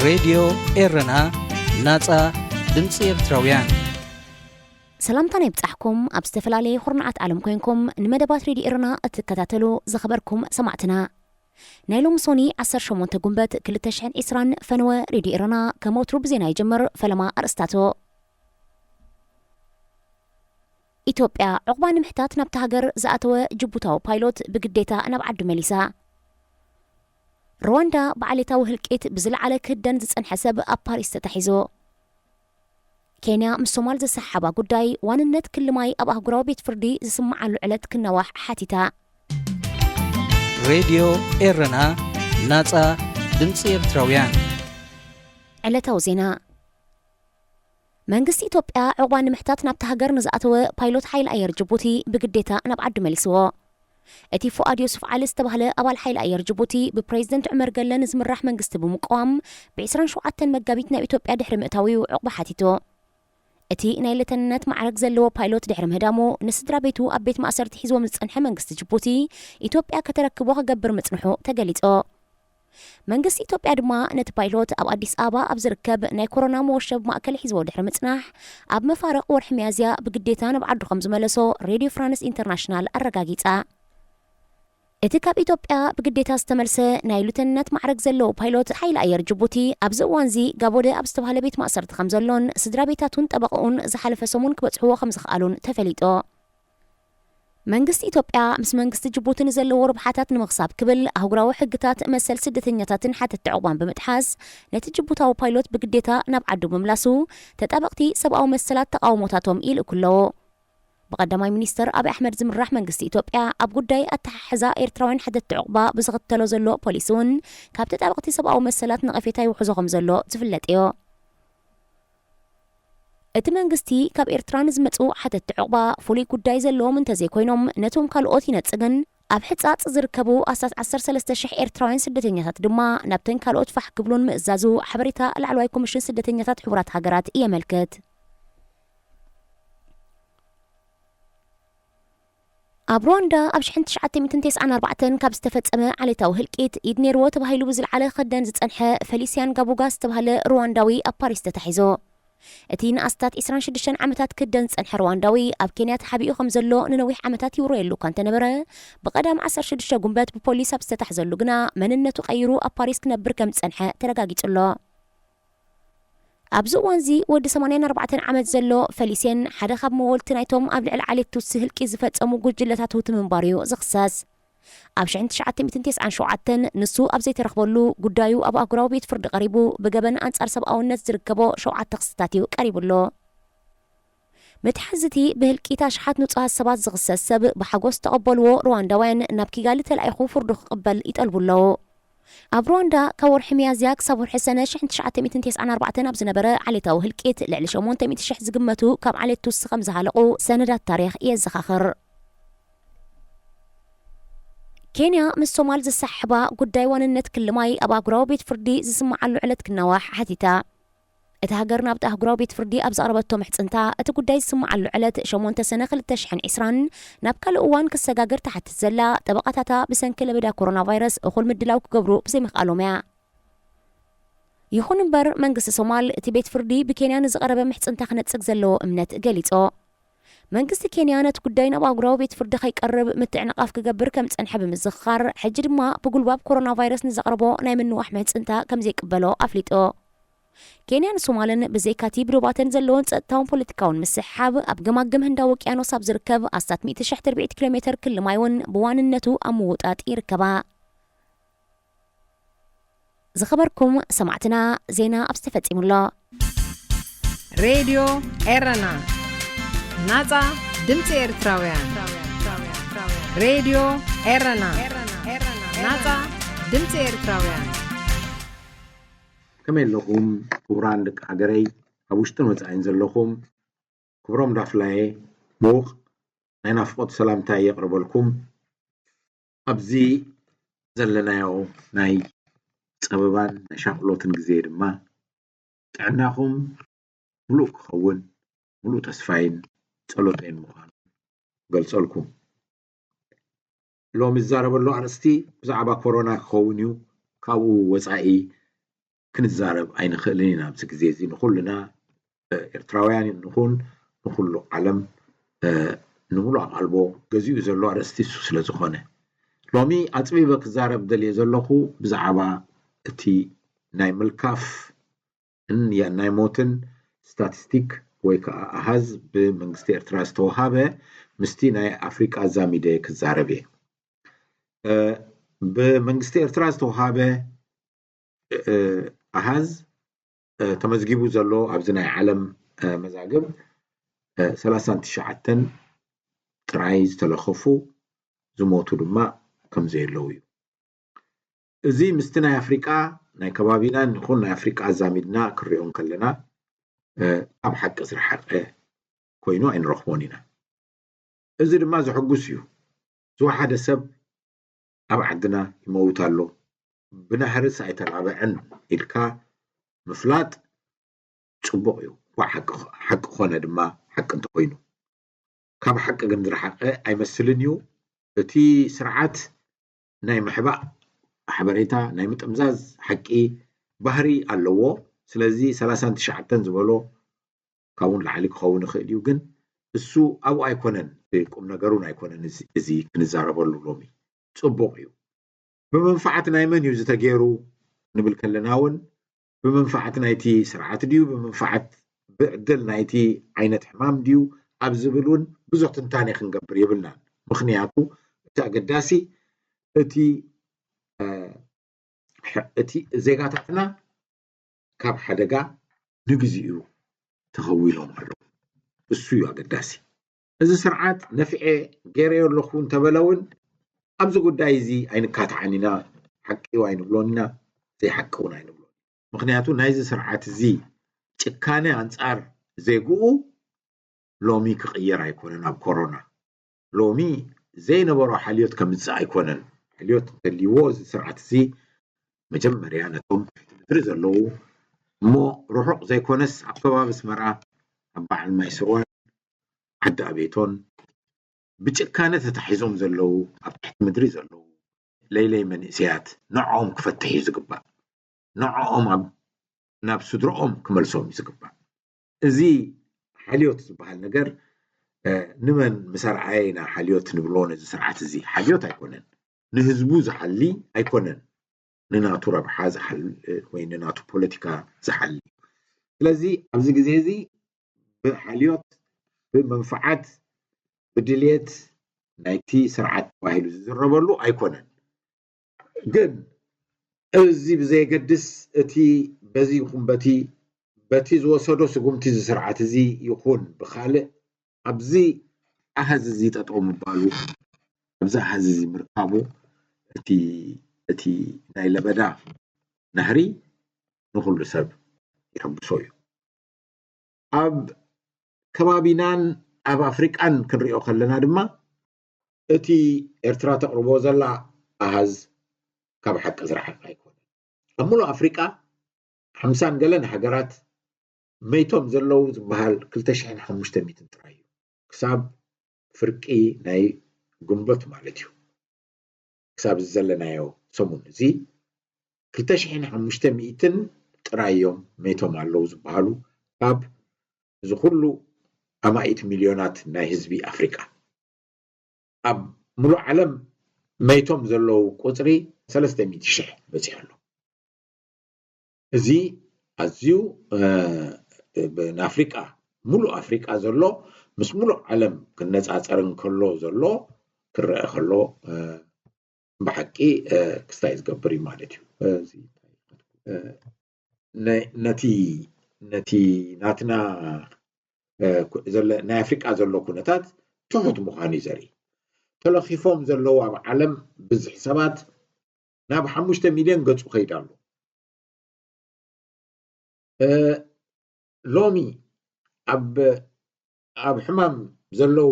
ሬድዮ ኤረና፣ ናጻ ድምጺ ኤርትራውያን። ሰላምታ ናይ ብጻሕኩም። ኣብ ዝተፈላለየ ኩርናዓት ዓለም ኮይንኩም ንመደባት ሬድዮ ኤረና እትከታተሉ ዝኸበርኩም ሰማዕትና፣ ናይ ሎሚ ሶኒ ዓሰርተ ሸሞንተ ጉንበት ክልተ ሽሕን ዕስራን ፈነወ ሬድዮ ኤረና ከም ወትሩ ብዜና ይጀምር። ፈለማ ኣርእስታቱ። ኢትዮጵያ ዕቑባ ንምሕታት ናብታ ሃገር ዝኣተወ ጅቡታዊ ፓይሎት ብግዴታ ናብ ዓዱ መሊሳ። ሩዋንዳ ብዓሌታዊ ህልቂት ብዝለዓለ ክህደን ዝጸንሐ ሰብ ኣብ ፓሪስ ተታሒዙ። ኬንያ ምስ ሶማል ዘሰሓሓባ ጉዳይ ዋንነት ክሊ ማይ ኣብ ኣህጉራዊ ቤት ፍርዲ ዝስምዓሉ ዕለት ክናዋሕ ሓቲታ። ሬድዮ ኤረና፣ ናጻ ድምጺ ኤርትራውያን። ዕለታዊ ዜና። መንግስቲ ኢትዮጵያ ዕቑባ ንምሕታት ናብታ ሃገር ንዝኣተወ ፓይሎት ሓይሊ ኣየር ጅቡቲ ብግዴታ ናብ ዓዱ መሊስዎ። እቲ ፉኣድ ዮሱፍ ዓሊ ዝተባህለ ኣባል ሓይሊ ኣየር ጅቡቲ ብፕሬዚደንት ዑመር ገለ ንዝምራሕ መንግስቲ ብምቅዋም ብ ዕስራን ሸውዓተን መጋቢት ናብ ኢትዮጵያ ድሕሪ ምእታዉ እዩ ዕቑባ ሓቲቱ። እቲ ናይ ሌተንነት ማዕረግ ዘለዎ ፓይሎት ድሕሪ ምህዳሙ ንስድራ ቤቱ ኣብ ቤት ማእሰርቲ ሒዝዎም ዝጸንሐ መንግስቲ ጅቡቲ ኢትዮጵያ ከተረክቦ ክገብር ምጽንሑ ተገሊጹ። መንግስቲ ኢትዮጵያ ድማ ነቲ ፓይሎት ኣብ ኣዲስ ኣበባ ኣብ ዝርከብ ናይ ኮሮና መወሸቢ ማእከል ሒዝዎ ድሕሪ ምጽናሕ ኣብ መፋርቕ ወርሒ ሚያዝያ ብግዴታ ናብ ዓዱ ከም ዝመለሶ ሬድዮ ፍራንስ ኢንተርናሽናል ኣረጋጊጻ። እቲ ካብ ኢትዮጵያ ብግዴታ ዝተመልሰ ናይ ሉተንነት ማዕረግ ዘለዎ ፓይሎት ሓይሊ ኣየር ጅቡቲ ኣብዚ እዋንዚ ጋቦደ ኣብ ዝተባህለ ቤት ማእሰርቲ ከም ዘሎን ስድራ ቤታቱን ጠበቕኡን ዝሓለፈ ሰሙን ክበጽሕዎ ከም ዝኸኣሉን ተፈሊጡ። መንግስቲ ኢትዮጵያ ምስ መንግስቲ ጅቡቲ ንዘለዎ ረብሓታት ንምኽሳብ ክብል ኣህጉራዊ ሕግታት መሰል ስደተኛታትን ሓተትቲ ዕቑባን ብምጥሓስ ነቲ ጅቡታዊ ፓይሎት ብግዴታ ናብ ዓዱ ምምላሱ ተጣበቕቲ ሰብኣዊ መሰላት ተቓውሞታቶም ይልእኩ ኣለዉ። ብቐዳማይ ሚኒስተር ኣብይ ኣሕመድ ዝምራሕ መንግስቲ ኢትዮጵያ ኣብ ጉዳይ ኣተሓሕዛ ኤርትራውያን ሓተትቲ ዕቑባ ብዝኽተሎ ዘሎ ፖሊሲ እውን ካብ ተጣበቕቲ ሰብኣዊ መሰላት ነቐፌታ ይውሕዞ ከም ዘሎ ዝፍለጥ እዩ። እቲ መንግስቲ ካብ ኤርትራ ንዝመጹ ሓተትቲ ዕቑባ ፍሉይ ጉዳይ ዘለዎም እንተዘይኮይኖም ነቶም ካልኦት ይነጽግን ኣብ ሕጻጽ ዝርከቡ ኣስታት ዓሰርተ ሰለስተ ሽሕ ኤርትራውያን ስደተኛታት ድማ ናብተን ካልኦት ፋሕ ክብሉን ምእዛዙ ሓበሬታ ላዕለዋይ ኮሚሽን ስደተኛታት ሕቡራት ሃገራት የመልክት። ኣብ ሩዋንዳ ኣብ ሽሕን ትሽዓተ ሚእትን ተስዓን ኣርባዕተን ካብ ዝተፈጸመ ዓሌታዊ ህልቂት ኢድ ነይርዎ ተባሂሉ ብዝለዓለ ክደን ዝጸንሐ ፈሊስያን ጋቡጋ ዝተባህለ ሩዋንዳዊ ኣብ ፓሪስ ተታሒዙ። እቲ ንኣስታት ዕስራን ሽዱሽተን ዓመታት ክደን ዝጸንሐ ሩዋንዳዊ ኣብ ኬንያ ተሓቢኡ ከም ዘሎ ንነዊሕ ዓመታት ይውረየሉ እኳ እንተነበረ ብቐዳም ዓሰርተ ሽዱሽተ ጉንበት ብፖሊስ ኣብ ዝተታሕዘሉ ግና መንነቱ ቀይሩ ኣብ ፓሪስ ክነብር ከም ዝጸንሐ ተረጋጊጹ ኣሎ። ኣብዚ እዋንዚ ወዲ ሰማንያን ኣርባዕተን ዓመት ዘሎ ፈሊሴን ሓደ ካብ መወልቲ ናይቶም ኣብ ልዕሊ ዓሌት ቱትሲ ህልቂት ዝፈጸሙ ጉጅለታት ሁቲ ምንባሩ እዩ ዝኽሰስ። ኣብ ሽሕን ትሽዓተ ሚእትን ተስዓን ሸውዓተን ንሱ ኣብ ዘይተረኽበሉ ጉዳዩ ኣብ ኣህጉራዊ ቤት ፍርዲ ቀሪቡ ብገበን ኣንጻር ሰብኣውነት ዝርከቦ ሸውዓተ ክስታት እዩ ቀሪቡ ኣሎ። መትሓዚ እቲ ብህልቂት ኣሽሓት ንጹሃት ሰባት ዝኽሰስ ሰብ ብሓጎስ ዝተቐበልዎ ሩዋንዳውያን ናብ ኪጋሊ ተላኢኹ ፍርዱ ክቕበል ይጠልቡ ኣለዉ። ኣብ ሩዋንዳ ካብ ወርሒ ሚያዝያ ክሳብ ወርሒ ሰነ ሽሕን ትሽዓተ ሚእትን ተስዓን ኣርባዕተን ኣብ ዝነበረ ዓሌታዊ ህልቂት ልዕሊ ሸሞንተ ሚእቲ ሽሕ ዝግመቱ ካብ ዓሌት ቱትሲ ከም ዝሃለቑ ሰነዳት ታሪኽ የዘኻኽር። ኬንያ ምስ ሶማል ዘሰሓሕባ ጉዳይ ዋንነት ክሊ ማይ ኣብ ኣህጉራዊ ቤት ፍርዲ ዝስምዓሉ ዕለት ክናዋሕ ሓቲታ። እታ ሃገር ናብቲ ኣህጉራዊ ቤት ፍርዲ ኣብ ዘቕረበቶ ምሕጽንታ፣ እቲ ጉዳይ ዝስምዓሉ ዕለት ሸሞንተ ሰነ ክልተ ሽሕን ዕስራን ናብ ካልእ እዋን ክሰጋገር ትሓትት ዘላ፣ ጠበቓታታ ብሰንኪ ለበዳ ኮሮና ቫይረስ እኹል ምድላው ክገብሩ ብዘይምኽኣሎም እያ። ይኹን እምበር፣ መንግስቲ ሶማል እቲ ቤት ፍርዲ ብኬንያ ንዝቐረበ ምሕጽንታ ክነጽግ ዘለዎ እምነት ገሊጹ። መንግስቲ ኬንያ ነቲ ጉዳይ ናብ ኣህጉራዊ ቤት ፍርዲ ከይቀርብ ምትዕንቓፍ ክገብር ከም ዝጸንሐ ብምዝኽኻር፣ ሕጂ ድማ ብጉልባብ ኮሮና ቫይረስ ንዘቕረቦ ናይ ምንዋሕ ምሕጽንታ ከም ዘይቅበሎ ኣፍሊጡ። ኬንያን ሶማልን ብዘይካቲ ብዶባተን ዘለወን ጸጥታውን ፖለቲካውን ምስሕሓብ፣ ኣብ ገማግም ህንዳዊ ውቅያኖስ ኣብ ዝርከብ ኣስታት ሚእቲ ሽሕ ትርብዒት ኪሎ ሜተር ክሊ ማይ እውን ብዋንነቱ ኣብ ምውጣጥ ይርከባ። ዝኸበርኩም ሰማዕትና፣ ዜና ኣብዚ ተፈጺሙ ኣሎ። ሬድዮ ኤረና፣ ናጻ ድምጺ ኤርትራውያን። ሬድዮ ኤረና፣ ናጻ ድምጺ ኤርትራውያን። ከመይ ኣለኹም ክቡራን ደቂ ሃገረይ፣ ኣብ ውሽጥን ወጻኢን ዘለኹም? ክብሮም ዳፍላየ ምዉቕ ናይ ናፍቖት ሰላምታ የቕርበልኩም። ኣብዚ ዘለናዮ ናይ ጸበባን ናይ ሻቕሎትን ግዜ ድማ ጥዕናኹም ምሉእ ክኸውን ምሉእ ተስፋይን ጸሎተይን ምዃኑ ክገልጸልኩም። ሎሚ ዝዛረበሉ ኣርእስቲ ብዛዕባ ኮሮና ክኸውን እዩ። ካብኡ ወጻኢ ክንዛረብ ኣይንኽእልን ኢና ኣብዚ ግዜ እዚ። ንኹልና ኤርትራውያን ንኹን ንኹሉ ዓለም ንምሉእ ኣቓልቦ ገዚኡ ዘሎ ኣርእስቲ እሱ ስለ ዝኾነ፣ ሎሚ ኣጽቢበ ክዛረብ ደልየ ዘለኹ ብዛዕባ እቲ ናይ ምልካፍ ናይ ሞትን ስታቲስቲክ ወይ ከዓ ኣሃዝ ብመንግስቲ ኤርትራ ዝተወሃበ ምስቲ ናይ ኣፍሪቃ ኣዛሚደ ክዛረብ እየ። ብመንግስቲ ኤርትራ ዝተወሃበ ኣሃዝ ተመዝጊቡ ዘሎ ኣብዚ ናይ ዓለም መዛግብ ሰላሳን ትሽዓተን ጥራይ ዝተለኸፉ፣ ዝሞቱ ድማ ከም ዘየለዉ እዩ። እዚ ምስቲ ናይ ኣፍሪቃ ናይ ከባቢናን ይኹን ናይ ኣፍሪቃ ኣዛሚድና ክሪኦ እንከለና ካብ ሓቂ ዝረሓቀ ኮይኑ ኣይንረኽቦን ኢና። እዚ ድማ ዘሐጉስ እዩ። ዝወሓደ ሰብ ኣብ ዓድና ይመውት ኣሎ፣ ብናህርስ ኣይተላበዐን ኢልካ ምፍላጥ ጽቡቕ እዩ። ሓቂ ኮነ ድማ ሓቂ እንተኮይኑ፣ ካብ ሓቂ ግን ዝረሓቀ ኣይመስልን እዩ። እቲ ስርዓት ናይ ምሕባእ ሓበሬታ፣ ናይ ምጥምዛዝ ሓቂ ባህሪ ኣለዎ። ስለዚ ሰላሳን ትሽዓተን ዝበሎ ካብኡ ንላዕሊ ክኸውን ይኽእል እዩ፣ ግን እሱ ኣብኡ ኣይኮነን፣ ቁም ነገሩን ኣይኮነን እዚ ክንዛረበሉ ሎሚ። ጽቡቕ እዩ። ብመንፋዓት ናይ መን እዩ ዝተገይሩ ንብል ከለና እውን ብመንፋዓት ናይቲ ስርዓት ድዩ፣ ብመንፋዓት ብዕድል ናይቲ ዓይነት ሕማም ድዩ ኣብ ዝብል እውን ብዙሕ ትንታኔ ክንገብር የብልናን። ምኽንያቱ እቲ ኣገዳሲ እቲ እቲ ዜጋታትና ካብ ሓደጋ ንግዚኡ ተኸዊሎም ኣለዉ። እሱ እዩ ኣገዳሲ። እዚ ስርዓት ነፊዐ ገይረዮ ኣለኹ እንተበለ እውን ኣብዚ ጉዳይ እዚ ኣይንካትዓን ኢና። ሓቂ እዩ ኣይንብሎን ኢና፣ ዘይሓቂ እውን ኣይንብሎን። ምኽንያቱ ናይዚ ስርዓት እዚ ጭካነ ኣንጻር ዜግኡ ሎሚ ክቕየር ኣይኮነን። ኣብ ኮሮና ሎሚ ዘይነበሮ ሓልዮት ከምጽእ ኣይኮነን። ሓልዮት እንተልይዎ እዚ ስርዓት እዚ መጀመርያ ነቶም ትሕቲ ምድሪ ዘለዉ እሞ ርሑቕ ዘይኮነስ ኣብ ከባቢ ኣስመራ ኣብ በዓል ማይ ስርወን ዓዲ ኣቤቶን ብጭካነ ተታሒዞም ዘለዉ ኣብ ትሕቲ ምድሪ ዘለዉ ለይለይ መንእሰያት ንዕኦም ክፈትሕ እዩ ዝግባእ። ንዕኦም ኣብ ናብ ስድርኦም ክመልሶም እዩ ዝግባእ። እዚ ሓልዮት ዝበሃል ነገር ንመን ምስ ኣርኣየ ኢና ሓልዮት ንብሎ ነዚ ስርዓት እዚ? ሓልዮት ኣይኮነን። ንህዝቡ ዝሓሊ ኣይኮነን። ንናቱ ረብሓ ዝሓሊ ወይ ንናቱ ፖለቲካ ዝሓሊ። ስለዚ ኣብዚ ግዜ እዚ ብሓልዮት፣ ብመንፍዓት፣ ብድልየት ናይቲ ስርዓት ተባሂሉ ዝዝረበሉ ኣይኮነን። ግን እዚ ብዘየገድስ እቲ በዚ ይኹን በቲ በቲ ዝወሰዶ ስጉምቲ እዚ ስርዓት እዚ ይኹን ብኻልእ ኣብዚ ኣሃዝ እዚ ጠጠው ምባሉ ኣብዚ ኣሃዝ እዚ ምርካቡ እቲ እቲ ናይ ለበዳ ናህሪ ንኹሉ ሰብ የሐጉሶ እዩ። ኣብ ከባቢናን ኣብ ኣፍሪቃን ክንሪኦ ከለና ድማ እቲ ኤርትራ ተቕርቦ ዘላ ኣሃዝ ካብ ሓቂ ዝረሓቀ ኣይኮነን። ኣብ ሙሉእ ኣፍሪቃ ሓምሳን ገለን ሃገራት መይቶም ዘለዉ ዝበሃል ክልተ ሽሕን ሓሙሽተ ሚእትን ጥራይ እዩ። ክሳብ ፍርቂ ናይ ግንቦት ማለት እዩ። ክሳብ እዚ ዘለናዮ ሰሙን እዚ ክልተ ሽሕን ሓሙሽተ ሚእትን ጥራይ እዮም መይቶም ኣለዉ ዝበሃሉ ካብ እዚ ኩሉ ኣማኢት ሚልዮናት ናይ ህዝቢ ኣፍሪቃ። ኣብ ሙሉእ ዓለም መይቶም ዘለዉ ቁጽሪ ሰለስተ ሚእቲ ሽሕ በጺሑ ኣሎ። እዚ ኣዝዩ ንኣፍሪቃ፣ ሙሉእ ኣፍሪቃ ዘሎ ምስ ሙሉእ ዓለም ክነጻጸር እንከሎ ዘሎ ክረአ ከሎ ብሓቂ ክስታይ ዝገብር እዩ ማለት እዩ። ነቲ ነቲ ናትና ናይ ኣፍሪቃ ዘሎ ኩነታት ትሑት ምዃኑ እዩ ዘርኢ። ተለኺፎም ዘለዉ ኣብ ዓለም ብዝሒ ሰባት ናብ ሓሙሽተ ሚልዮን ገጹ ከይድ ኣሎ። ሎሚ ኣብ ኣብ ሕማም ዘለዉ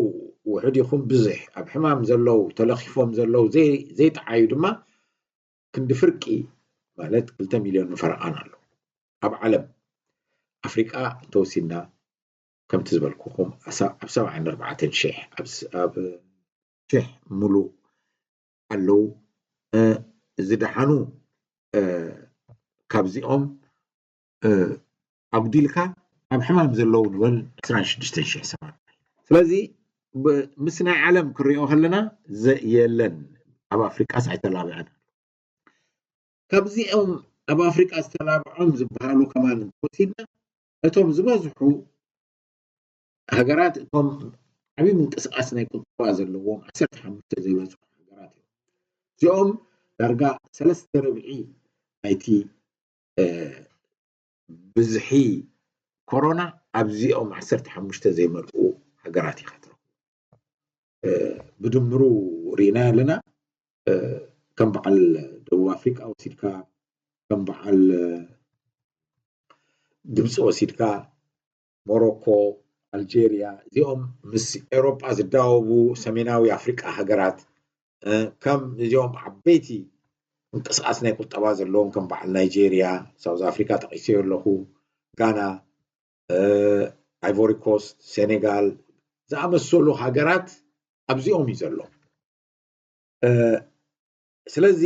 ውሑድ ይኹን ብዙሕ ኣብ ሕማም ዘለዉ ተለኺፎም ዘለዉ ዘይጠዓዩ ድማ ክንዲ ፍርቂ ማለት ክልተ ሚልዮን ፈረቓን ኣሎ ኣብ ዓለም። ኣፍሪቃ እንተወሲድና ከምቲ ዝበልኩኹም ኣብ ሰብዓን ኣርባዕተን ሽሕ ኣብ ሽሕ ሙሉእ ኣለዉ። ዝደሓኑ ካብዚኦም ኣጉዲልካ ኣብ ሕማም ዘለዉ ንበል ዕስራን ሽዱሽተን ሽሕ ሰባት። ስለዚ ምስ ናይ ዓለም ክሪኦ ከለና የለን፣ ኣብ ኣፍሪቃስ ኣይተላብዐን። ካብዚኦም ኣብ ኣፍሪቃ ዝተላብዖም ዝበሃሉ ከማን እንተወሲድና፣ እቶም ዝበዝሑ ሃገራት፣ እቶም ዓብዪ ምንቅስቃስ ናይ ቁጠባ ዘለዎም ዓሰርተ ሓሙሽተ ዘይበዝሑ ሃገራት እዮም። እዚኦም ዳርጋ ሰለስተ ርብዒ ናይቲ ብዝሒ ኮሮና ኣብዚኦም ዓሰርተ ሓሙሽተ ዘይመልኡ ሃገራት ኢኻ ትረኽቦ። ብድምሩ ርኢና ኣለና። ከም በዓል ደቡብ ኣፍሪቃ ወሲድካ፣ ከም በዓል ግብፂ ወሲድካ፣ ሞሮኮ፣ ኣልጀርያ፣ እዚኦም ምስ ኤውሮጳ ዝዳወቡ ሰሜናዊ ኣፍሪቃ ሃገራት፣ ከም እዚኦም ዓበይቲ ምንቅስቃስ ናይ ቁጠባ ዘለዎም ከም በዓል ናይጄርያ፣ ሳውዝ ኣፍሪካ ጠቂሰዮ ኣለኹ፣ ጋና፣ ኣይቮሪ ኮስት፣ ሴኔጋል ዝኣመሰሉ ሃገራት ኣብዚኦም እዩ ዘሎ። ስለዚ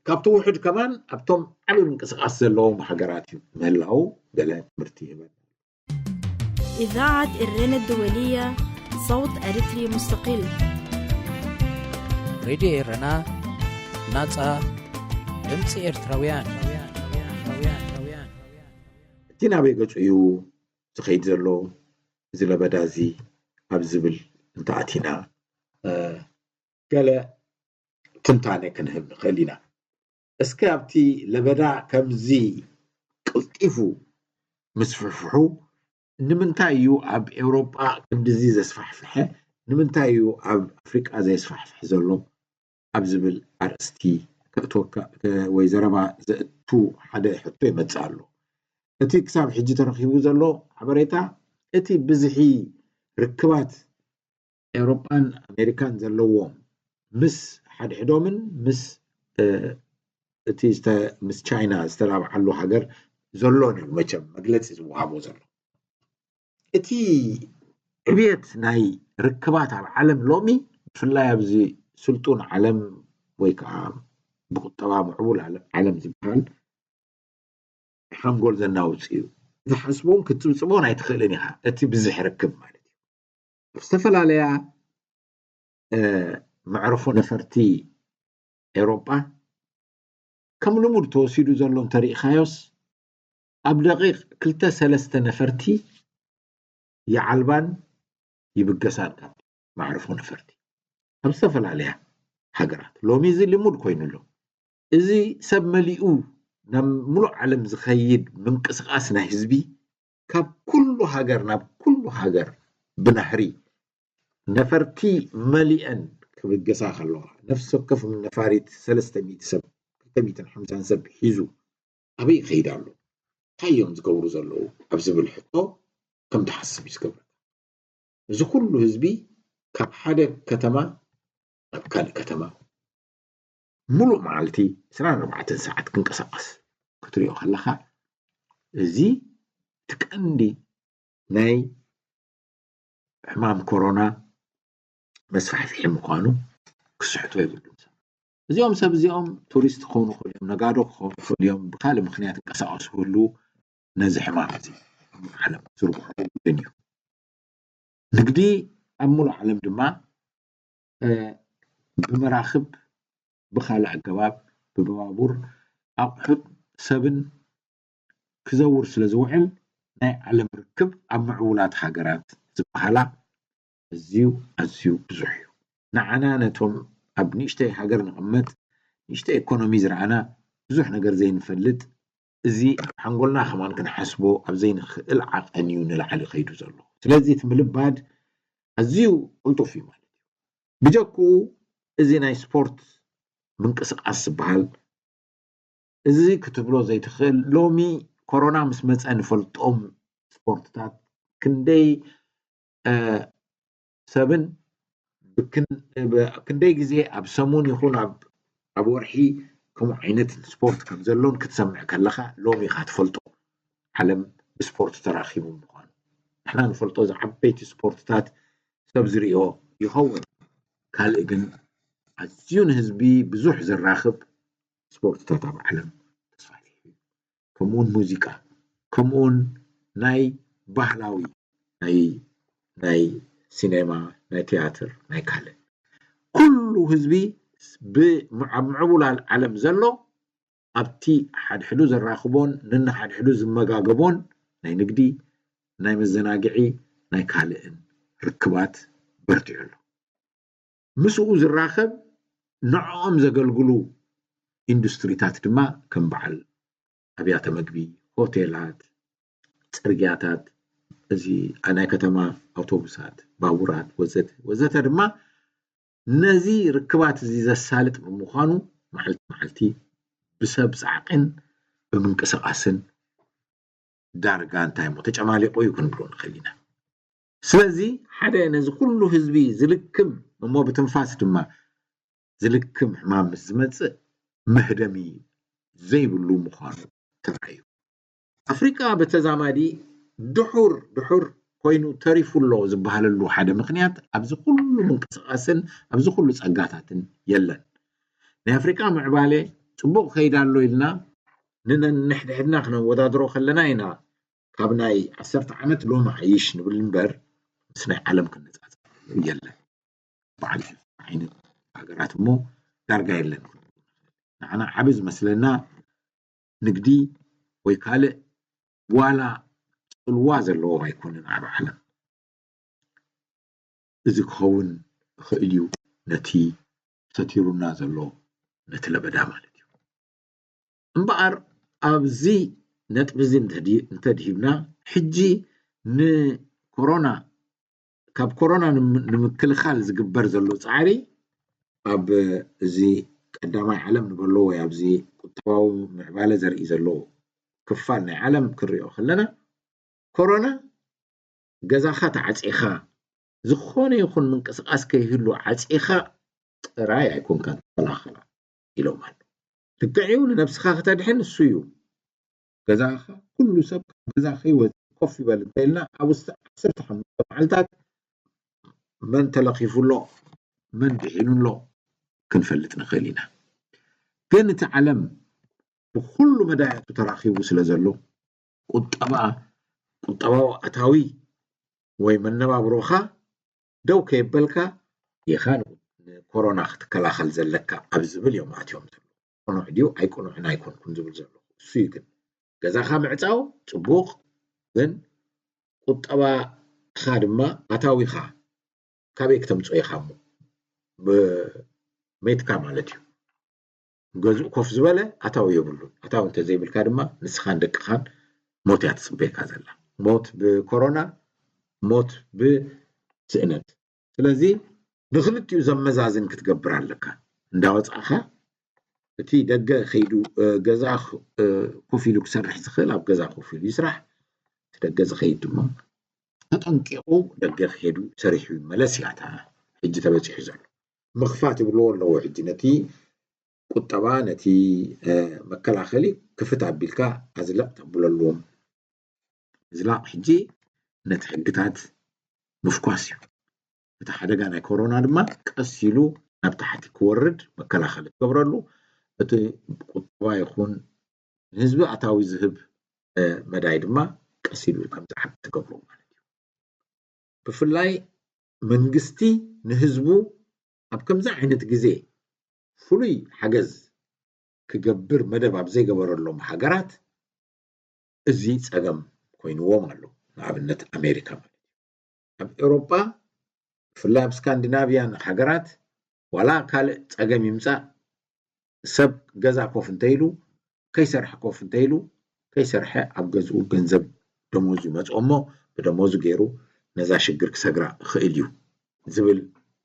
ካብቲ ውሑድ ከማን ኣብቶም ዓብዪ ምንቅስቃስ ዘለዎም ሃገራት እዩ ምህላው ገለ ትምህርቲ ይህበና። إذاعة إرينا الدولية، صوت أريتري مستقل. ሬድዮ ኤረና፣ ናጻ ድምፂ ኤርትራውያን። እቲ ናበይ ገጹ እዩ ዝኸይድ ዘሎ እዚ ለበዳ እዚ ኣብ ዝብል እንተኣቲና፣ ገለ ትንታነ ክንህብ ንኽእል ኢና። እስከ ኣብቲ ለበዳ ከምዚ ቅልጢፉ ምስፍሕፍሑ ንምንታይ እዩ ኣብ ኤውሮጳ ክንድዚ ዘስፋሕፍሐ? ንምንታይ እዩ ኣብ ኣፍሪቃ ዘየስፋሕፍሕ ዘሎ? ኣብ ዝብል ኣርእስቲ ከእትወካ ወይ ዘረባ ዘእቱ ሓደ ሕቶ ይመጽእ ኣሎ። እቲ ክሳብ ሕጂ ተረኺቡ ዘሎ ሓበሬታ፣ እቲ ብዝሒ ርክባት ኤውሮጳን ኣሜሪካን ዘለዎም ምስ ሓድሕዶምን ምስ እቲ ምስ ቻይና ዝተላብዓሉ ሃገር ዘሎ ነሩ መቸም መግለፂ ዝወሃቦ ዘሎ። እቲ ዕብየት ናይ ርክባት ኣብ ዓለም ሎሚ ብፍላይ ኣብዚ ስልጡን ዓለም ወይ ከዓ ብቁጠባ ምዕቡል ዓለም ዝበሃል ሓንጎል ዘናውፅ እዩ። ክትሓስቦን ክትፅብፅቦን ኣይትኽእልን ኢኻ። እቲ ብዝሕ ርክብ ማለት እዩ ኣብ ዝተፈላለያ መዕረፎ ነፈርቲ ኤውሮጳ ከም ልሙድ ተወሲዱ ዘሎ እንተሪኢኻዮስ ኣብ ደቂቕ ክልተ ሰለስተ ነፈርቲ ይዓልባን ይብገሳን ካብ መዕረፎ ነፈርቲ ኣብ ዝተፈላለያ ሃገራት። ሎሚ እዚ ልሙድ ኮይኑ ኣሎ። እዚ ሰብ መሊኡ ናብ ሙሉእ ዓለም ዝኸይድ ምንቅስቃስ ናይ ህዝቢ ካብ ኩሉ ሃገር ናብ ኩሉ ሃገር ብናህሪ ነፈርቲ መሊአን ክብገሳ ከለዋ ነፍሲ ወከፍ ነፋሪት ሰለስተ ሚእቲ ሰብ ክልተ ሚእትን ሓምሳን ሰብ ሒዙ ኣበይ ይኸይድ ኣሎ? እንታይ እዮም ዝገብሩ ዘለዉ ኣብ ዝብል ሕቶ ከም ትሓስብ እዩ ዝገብረካ። እዚ ኩሉ ህዝቢ ካብ ሓደ ከተማ ናብ ካልእ ከተማ ሙሉእ መዓልቲ ዕስራን ኣርባዕተን ሰዓት ክንቀሳቐስ ክትሪኦ ከለኻ እዚ እቲ ቀንዲ ናይ ሕማም ኮሮና መስፋሕፍሒ ምዃኑ ክስሕቶ የብሉን። እዚኦም ሰብ እዚኦም ቱሪስት ክኾኑ ይኽእሉ እዮም፣ ነጋዶ ክኾኑ ይኽእሉ እዮም፣ ብካልእ ምኽንያት እንቀሳቐሱ ክህልዉ ነዚ ሕማም እዚ ኣብ ዓለም ዝርብሑ እውን እዩ። ንግዲ ኣብ ሙሉእ ዓለም ድማ ብመራኽብ ብኻልእ ኣገባብ ብባቡር ኣቑሑት ሰብን ክዘውር ስለ ዝውዕል ናይ ዓለም ርክብ ኣብ ምዕቡላት ሃገራት ዝበሃላ ኣዝዩ ኣዝዩ ብዙሕ እዩ። ንዓና ነቶም ኣብ ንእሽተይ ሃገር ንቕመጥ ንእሽተይ ኢኮኖሚ ዝረኣና ብዙሕ ነገር ዘይንፈልጥ እዚ ኣብ ሓንጎልና ከማን ክንሓስቦ ኣብ ዘይንኽእል ዓቐን እዩ ንላዕሊ ከይዱ ዘሎ። ስለዚ እቲ ምልባድ ኣዝዩ ቅልጡፍ እዩ ማለት እዩ። ብጀክኡ እዚ ናይ ስፖርት ምንቅስቃስ ዝበሃል እዚ ክትብሎ ዘይትኽእል ሎሚ ኮሮና ምስ መፀ ንፈልጦም ስፖርትታት ክንደይ ሰብን ክንደይ ግዜ ኣብ ሰሙን ይኹን ኣብ ወርሒ ከምኡ ዓይነት ስፖርት ከም ዘሎን ክትሰምዕ ከለኻ ሎሚ ኢኻ ትፈልጦ ዓለም ብስፖርት ተራኺቡ ምዃኑ። ንሕና ንፈልጦ እዚ ዓበይቲ ስፖርትታት ሰብ ዝሪኦ ይኸውን፣ ካልእ ግን ኣዝዩ ንህዝቢ ብዙሕ ዘራኽብ ስፖርትታት ኣብ ዓለም ተስፋሕፊሑ እዩ። ከምኡውን ሙዚቃ ከምኡውን ናይ ባህላዊ ናይ ናይ ሲኔማ፣ ናይ ቲያትር፣ ናይ ካልእ፣ ኩሉ ህዝቢ ብምዕ- ኣብ ምዕቡል ዓለም ዘሎ ኣብቲ ሓድሕዱ ዘራኽቦን ንንሓድሕዱ ዝመጋገቦን ናይ ንግዲ፣ ናይ መዘናግዒ፣ ናይ ካልእን ርክባት በርቲዑ ኣሎ። ምስኡ ዝራኸብ ንዕኦም ዘገልግሉ ኢንዱስትሪታት ድማ ከም በዓል ኣብያተ መግቢ፣ ሆቴላት፣ ጽርግያታት፣ እዚ ናይ ከተማ ኣውቶቡሳት፣ ባቡራት ወዘተ ወዘተ ድማ ነዚ ርክባት እዚ ዘሳልጥ ብምዃኑ መዓልቲ መዓልቲ ብሰብ ጻዕቂን ብምንቅስቓስን ዳርጋ እንታይ እሞ ተጨማሊቑ እዩ ክንብሎ ንኽእል ኢና። ስለዚ ሓደ ነዚ ኩሉ ህዝቢ ዝልክም እሞ ብትንፋስ ድማ ዝልክም ሕማም ምስ ዝመጽእ መህደሚ ዘይብሉ ምዃኑ ተራእዩ። ኣፍሪቃ ብተዛማዲ ድሑር ድሑር ኮይኑ ተሪፉ ኣሎ ዝበሃለሉ ሓደ ምኽንያት ኣብዚ ኩሉ ምንቅስቓስን ኣብዚ ኩሉ ጸጋታትን የለን። ናይ ኣፍሪቃ ምዕባለ ጽቡቕ ከይዳ ኣሎ ኢልና ንነንሕድሕድና ክነወዳድሮ ከለና ኢና ካብ ናይ ዓሰርተ ዓመት ሎሚ ዓይሽ ንብል እምበር ምስ ናይ ዓለም ክንነጻጸር የለን። በዓል ዓይነት ሃገራት እሞ ዳርጋ የለን። ንዓና ዓቢ ዝመስለና ንግዲ ወይ ካልእ ዋላ ጽልዋ ዘለዎ ኣይኮነን ኣብ ዓለም። እዚ ክኸውን ይኽእል እዩ ነቲ ሰቲሩና ዘሎ ነቲ ለበዳ ማለት እዩ። እምበኣር ኣብዚ ነጥቢ እዚ እንተድሂብና ሕጂ ንኮሮና ካብ ኮሮና ንምክልኻል ዝግበር ዘሎ ፃዕሪ ኣብ እዚ ቀዳማይ ዓለም ንበሎ ወይ ኣብዚ ቁጠባዊ ምዕባለ ዘርኢ ዘሎ ክፋል ናይ ዓለም ክንሪኦ ከለና ኮሮና ገዛኻ ተዓፂኻ ዝኾነ ይኹን ምንቅስቃስ ከይህሉ ዓፂኻ ጥራይ ኣይኮንካን ትከላኸላ ኢሎም ኣሎ። ልክዕ እዩ፣ ንነብስኻ ክተድሕን እሱ እዩ። ገዛኻ ኩሉ ሰብ ካብ ገዛ ከይወፅ ኮፍ ይበል እንተኢልና ኣብ ውስጥ ዓሰርተ ሓሙሽተ መዓልታት መን ተለኺፉ ኣሎ መን ድሒኑ ኣሎ ክንፈልጥ ንኽእል ኢና። ግን እቲ ዓለም ብኩሉ መዳያቱ ተራኺቡ ስለ ዘሎ ቁጠባ ቁጠባዊ ኣታዊ ወይ መነባብሮኻ ደው ከየበልካ ኢኻ ንኮሮና ክትከላኸል ዘለካ ኣብ ዝብል እዮም ኣትዮም ዘለዉ። ቅኑዕ ድዩ ኣይቅኑዕን ኣይኮንኩን ዝብል ዘለኹ እሱ እዩ። ግን ገዛኻ ምዕፃው ፅቡቕ፣ ግን ቁጠባኻ ድማ ኣታዊኻ ካበይ ክተምፅኦ ኢኻ እሞ ብሜትካ ማለት እዩ። ገዝኡ ኮፍ ዝበለ ኣታዊ የብሉን። ኣታዊ እንተዘይብልካ ድማ ንስኻን ደቅኻን ሞት እያ ትፅበየካ ዘላ። ሞት ብኮሮና፣ ሞት ብስእነት። ስለዚ ንክልቲኡ ዘመዛዝን ክትገብር ኣለካ። እንዳወፃእኻ እቲ ደገ ከይዱ ገዛ ኮፍ ኢሉ ክሰርሕ ዝኽእል ኣብ ገዛ ኮፍ ኢሉ ይስራሕ። እቲ ደገ ዝኸይድ ድማ ተጠንቂቑ ደገ ከይዱ ሰሪሑ ይመለስ እያ እታ ሕጂ ተበፂሑ ዘሎ። ምኽፋት ይብልዎ ኣለዎ። ሕጂ ነቲ ቁጠባ ነቲ መከላኸሊ ክፍት ኣቢልካ ኣዝለቕ ተብለሉ ምዝላቕ ሕጂ ነቲ ሕግታት ምፍኳስ እዩ። እቲ ሓደጋ ናይ ኮሮና ድማ ቀስ ኢሉ ናብ ታሕቲ ክወርድ መከላኸሊ ትገብረሉ፣ እቲ ቁጠባ ይኹን ንህዝቢ ኣታዊ ዝህብ መዳይ ድማ ቀስ ኢሉ ከም ዝዓቢ ትገብሮ ማለት እዩ። ብፍላይ መንግስቲ ንህዝቡ ኣብ ከምዚ ዓይነት ግዜ ፍሉይ ሓገዝ ክገብር መደብ ኣብ ዘይገበረሎም ሃገራት እዚ ጸገም ኮይንዎም ኣሎ። ንኣብነት ኣሜሪካ ማለት እዩ። ኣብ ኤውሮጳ ብፍላይ ኣብ ስካንዲናቪያን ሃገራት ዋላ ካልእ ጸገም ይምጻእ ሰብ ገዛ ኮፍ እንተኢሉ ከይሰርሐ ኮፍ እንተኢሉ ከይሰርሐ ኣብ ገዝኡ ገንዘብ ደሞዙ ይመፅኦ እሞ ብደሞዙ ገይሩ ነዛ ሽግር ክሰግራ ይኽእል እዩ ዝብል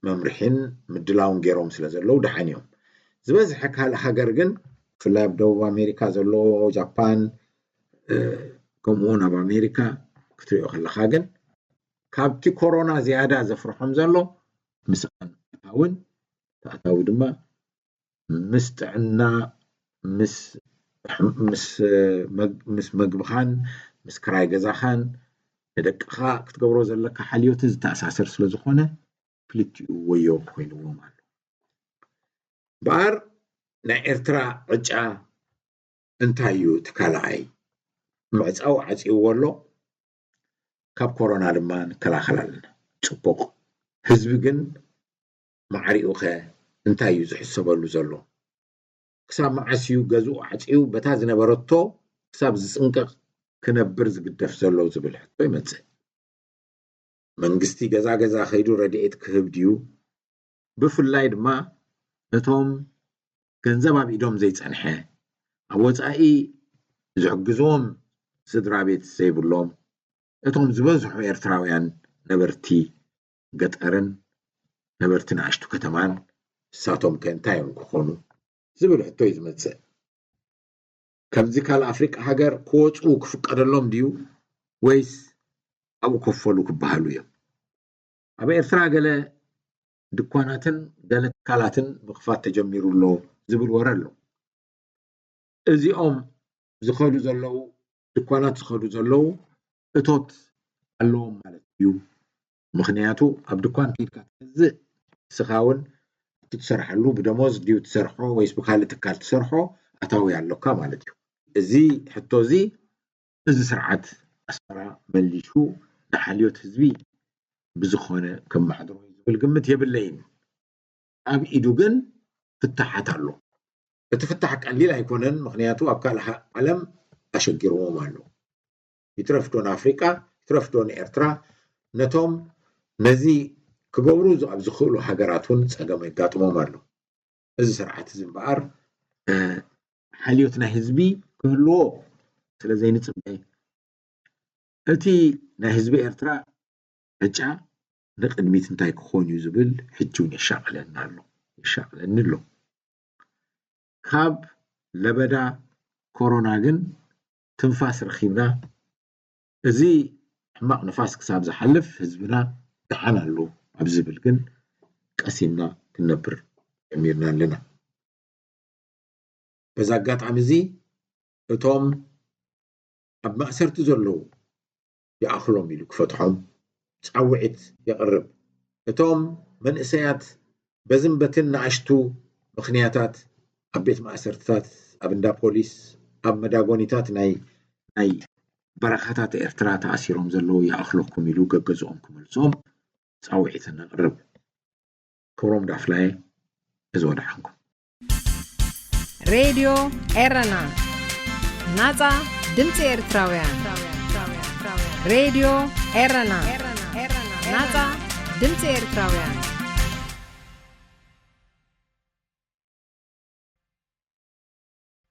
መምርሒን ምድላውን ገይሮም ስለ ዘለዉ ደሓን እዮም። ዝበዝሐ ካልእ ሃገር ግን ብፍላይ ኣብ ደቡብ ኣሜሪካ ዘሎ ጃፓን ከምኡ እውን ኣብ ኣሜሪካ ክትሪኦ ከለካ ግን ካብቲ ኮሮና ዝያዳ ዘፍርሖም ዘሎ ምስኣን ኣታውን ተኣታዊ ድማ ምስ ጥዕና ምስ ምስ መግብኻን ምስ ክራይ ገዛኻን ንደቅኻ ክትገብሮ ዘለካ ሓልዮትን ዝተኣሳሰር ስለ ዝኾነ ክልቲኡ ወዮ ኮይንዎም ኣሎ። እምበኣር ናይ ኤርትራ ዕጫ እንታይ እዩ? እቲ ካልኣይ ምዕፃው ዓፂውዎ ኣሎ። ካብ ኮሮና ድማ ንከላኸል ኣለና። ፅቡቕ። ህዝቢ ግን ማዕሪኡ ኸ እንታይ እዩ ዝሕሰበሉ ዘሎ? ክሳብ መዓስ እዩ ገዝኡ ዓፂዩ በታ ዝነበረቶ ክሳብ ዝፅንቀቕ ክነብር ዝግደፍ ዘሎ ዝብል ሕቶ ይመፅእ። መንግስቲ ገዛ ገዛ ከይዱ ረድኤት ክህብ ድዩ? ብፍላይ ድማ ነቶም ገንዘብ ኣብ ኢዶም ዘይፀንሐ፣ ኣብ ወፃኢ ዝሕግዝዎም ስድራ ቤት ዘይብሎም፣ እቶም ዝበዝሑ ኤርትራውያን ነበርቲ ገጠርን ነበርቲ ንኣሽቱ ከተማን ንሳቶም ከ እንታይ እዮም ክኾኑ ዝብል ሕቶ እዩ ዝመጽእ። ከምዚ ካልእ ኣፍሪቃ ሃገር ክወፁ ክፍቀደሎም ድዩ ወይስ ኣብኡ ኮፈሉ ክበሃሉ እዮም? ኣብ ኤርትራ ገለ ድኳናትን ገለ ትካላትን ምኽፋት ተጀሚሩ ኣሎ ዝብል ወረ ኣሎ። እዚኦም ዝኸዱ ዘለዉ ድኳናት ዝኸዱ ዘለዉ እቶት ኣለዎም ማለት እዩ። ምኽንያቱ ኣብ ድኳን ከይድካ ትገዝእ ንስኻ እውን እቲ ትሰርሓሉ ብደሞዝ ድዩ ትሰርሖ ወይስ ብካልእ ትካል ትሰርሖ ኣታዊ ኣለካ ማለት እዩ። እዚ ሕቶ እዚ እዚ ስርዓት ኣስመራ መሊሹ ንሓልዮት ህዝቢ ብዝኾነ ከመሓድሮ እዩ ዝብል ግምት የብለይን። ኣብ ኢዱ ግን ፍታሓት ኣሎ። እቲ ፍታሕ ቀሊል ኣይኮነን፣ ምኽንያቱ ኣብ ካልእ ዓለም ኣሸጊርዎም ኣሎ። ይትረፍዶ ንኣፍሪቃ፣ ይትረፍዶ ንኤርትራ፣ ነቶም ነዚ ክገብሩ ኣብ ዝኽእሉ ሃገራት እውን ጸገም የጋጥሞም ኣሎ። እዚ ስርዓት እዚ እምበኣር ሓልዮት ናይ ህዝቢ ክህልዎ ስለ ዘይንጽበ፣ እቲ ናይ ህዝቢ ኤርትራ ዕጫ ንቕድሚት እንታይ ክኾን እዩ ዝብል ሕጂ እውን የሻቕለና ኣሎ፣ የሻቕለኒ ኣሎ። ካብ ለበዳ ኮሮና ግን ትንፋስ ረኺብና፣ እዚ ሕማቕ ንፋስ ክሳብ ዝሓልፍ ህዝብና ደሓን ኣሎ ኣብ ዝብል ግን ቀሲንና ክንነብር ጀሚርና ኣለና። በዚ ኣጋጣሚ እዚ እቶም ኣብ ማእሰርቲ ዘለዉ ይኣኽሎም ኢሉ ክፈትሖም ጻውዒት የቕርብ። እቶም መንእሰያት በዝን በትን ንኣሽቱ ምኽንያታት ኣብ ቤት ማእሰርትታት፣ ኣብ እንዳ ፖሊስ፣ ኣብ መዳጎኒታት ናይ ናይ በረኻታት ኤርትራ ተኣሲሮም ዘለዉ ይኣኽለኩም ኢሉ ገገዝኦም ክመልሶም ጻውዒት ነቕርብ። ክብሮም ዳፍላየ፣ እዚ ወደሓንኩም። ሬድዮ ኤረና፣ ናጻ ድምጺ ኤርትራውያን። ሬድዮ ኤረና፣ ናጻ ድምጺ ኤርትራውያን።